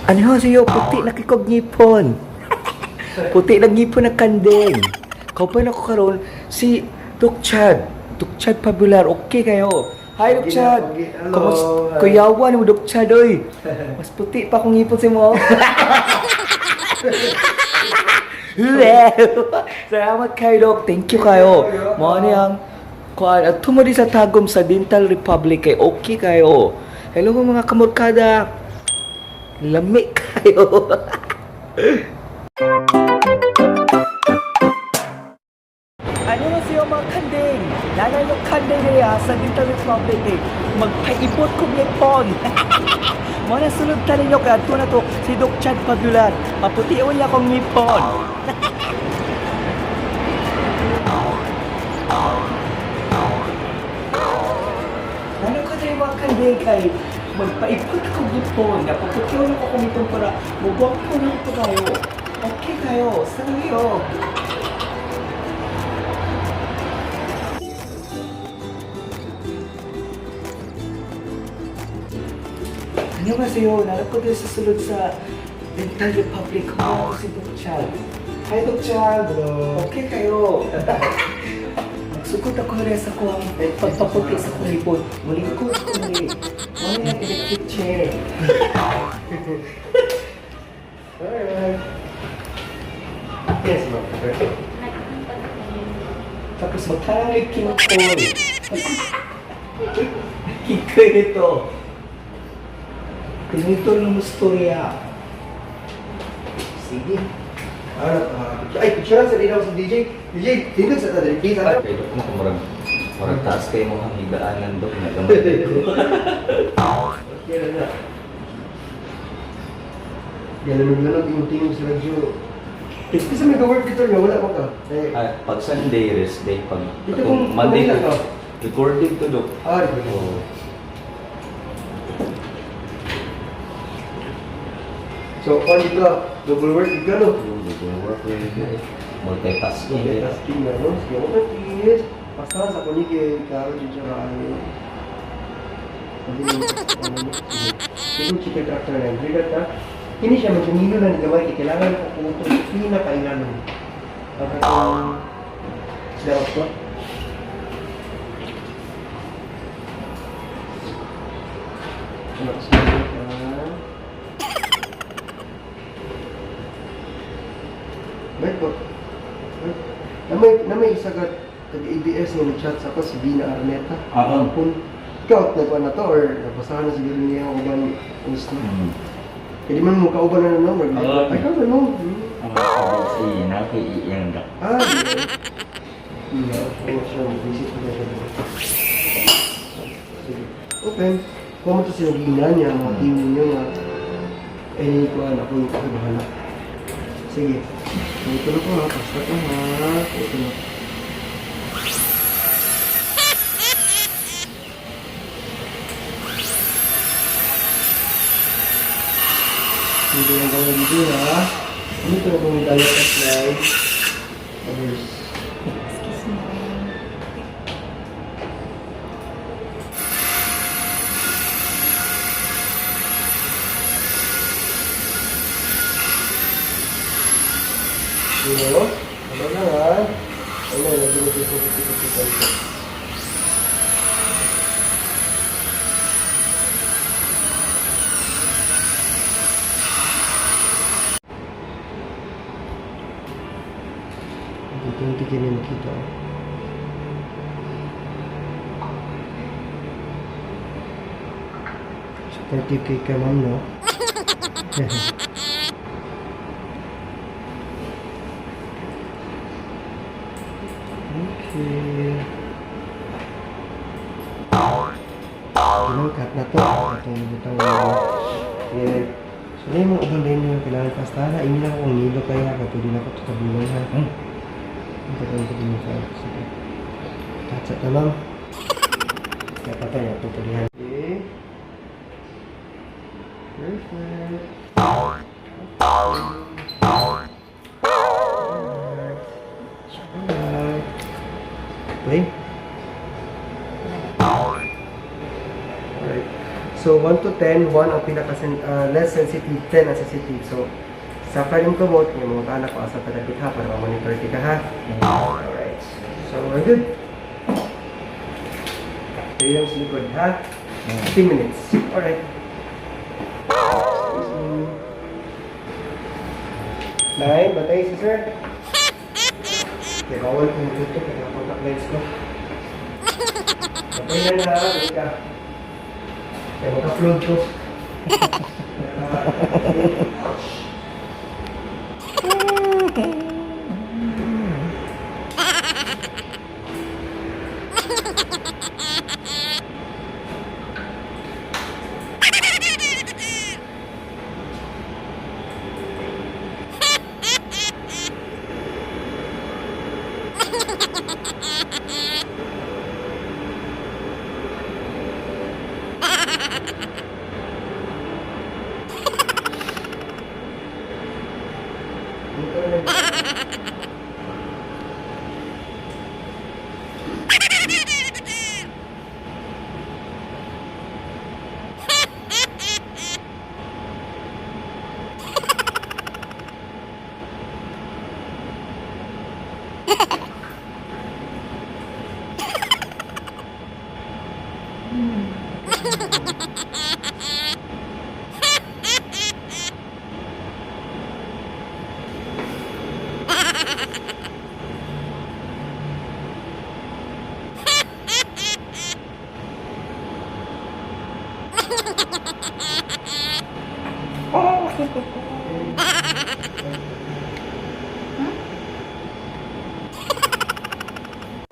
Ano siyo, puti na kikog ngipon. Puti na ngipon na kanding. Kaupan ako karon si Dok Chad. Dok Chad Pabular, okay kayo. Hi, Dok Chad. Hello. Kamusta? Hi. Kuyawa ni mo, Dok Chad, oy. Mas puti pa akong ngipon sa mo. Salamat kayo, Dok. Thank you kayo. Mao ni ang kuan at tumuli sa Tagum sa Dental Republic kay okay kayo. Hello mga kamorkada. Lami kayo. Ano na siya mga kanding? Nanay yung kanding niya sa Dental Republic eh. Magpaipot kong ipon. Mo na sulod ta ninyo kay adto na to si Doc Chad Pabular. Papution niya akong ngipon. Ano ko tayo mga kanding kay magpaipot akong ngipon. Napaputiyon ako kong ngipon para mugwapo na ko kayo. Okay kayo. Sa'yo. Ano ba sa'yo? Nalap ko dito sa sulod sa Dental Republic. Ako si Doc Chad. Hi, Doc Chad. Hello. Okay kayo. Magsugod ako rin sa kuwang pagpaputi sa kong lipon. Mulingkod ko ni. Muna yung electric chair. Alright. Yes, ma'am. Perfect. Tapos magkarami kingkoy. Kingkoy nito. Pinito ng mustorya. Sige. Ano, ay, picture sa dito sa DJ. DJ, tindog sa tadali. Please, ano? Kaya dok mo murag murag taas kayo mga higaanan dok na gamay ko. Okay na na. Ganun-ganun yung tingin sa radyo. Kasi may work dito nga, wala pa ka. Eh, Ah, pag Sunday rest day pag Dito kung kung Monday Manila to ka. recording to dok. Recording. Oo. So, kung dito, double work, dito, no? Double work eh. Multitasking. Multitasking na, no? Sige, okay, please. Basta sa kunig eh, karo dyan siya kaayo. Sige, chicken after nine. Rigat ka. Kini siya, medyo nilo na ni gamay. Kaya kailangan ako putol. Pinakailangan. Ang katong dapat ko. Ano kasi ka? Wait po. Wait. Na may isa ka taga-ABS nga nag-chat sa ako si Vina Arneta. Oo. Kung ikaw, nagkuha na to or nabasahan na siguro niya ang uban post na. Kaya di man mo kauban na no? Oo. Ay, kauban mo. Si na kay iyang dok. Ah, di ba? Oo, siya. Visit ko na siya. Sige. Okay. Kung mo to sila gina niya, mga team ninyo nga. Eh, kuhaan ako yung kabahala. Sige. Ito na ko ha. Basta ko ha. Ito na. Hindi lang kami dito ha. Ano ito na kung diet at life? Others. Excuse me. Sino? Ano na ha? Ano, lagi na ito sa ito. Unti-unti kini makita. Oh. Supportive kay ka, ma'am, no? Okay. Ilang cut na to. Itong butang na. Yeah. So, na yung mga uban din yung kailangan pastana. Ingin ako kung nilo kaya ka. Pwede na ako tatabunan ha. Ang tagal ko din yung file. Sige. Cut sa tamang. Kaya patay na. Tutulihan. Okay. Perfect. Alright. Alright. Play. Alright. So 1 to 10, 1 ang pinaka less sensitive, 10 ang sensitive. So sa kanin ko mo, yung mga anak ko asa padapit ha para ma-monitor kita ha. Alright. So we're good. Tayo lang sa likod ha. 15 minutes. Alright. Excuse me. Nine, batay si sir. Okay, bawal kong tutok kaya contact lens ko. Batay na na, wait ka. Kaya mag-upload ko. Dito na.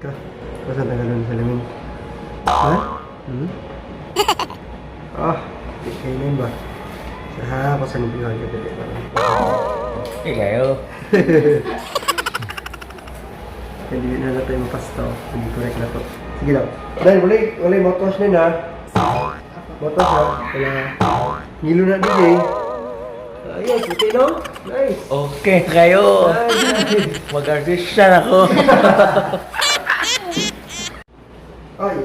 Ka, basta tagalon sa salamin. Ha? Hmm? Ah, di kayo na yun ba? Sa ha, ako sa nibihan ka dali ba? Okay kayo. Hindi na natin mapasto. Hindi correct na to. Sige lang. Dahil wala, wala mouthwash na yun ha. Mouthwash ha. Wala. Ngilo na DJ. Ayos, okay no? Nice. Okay kayo. Nice. Mag-artista na ako. Ay,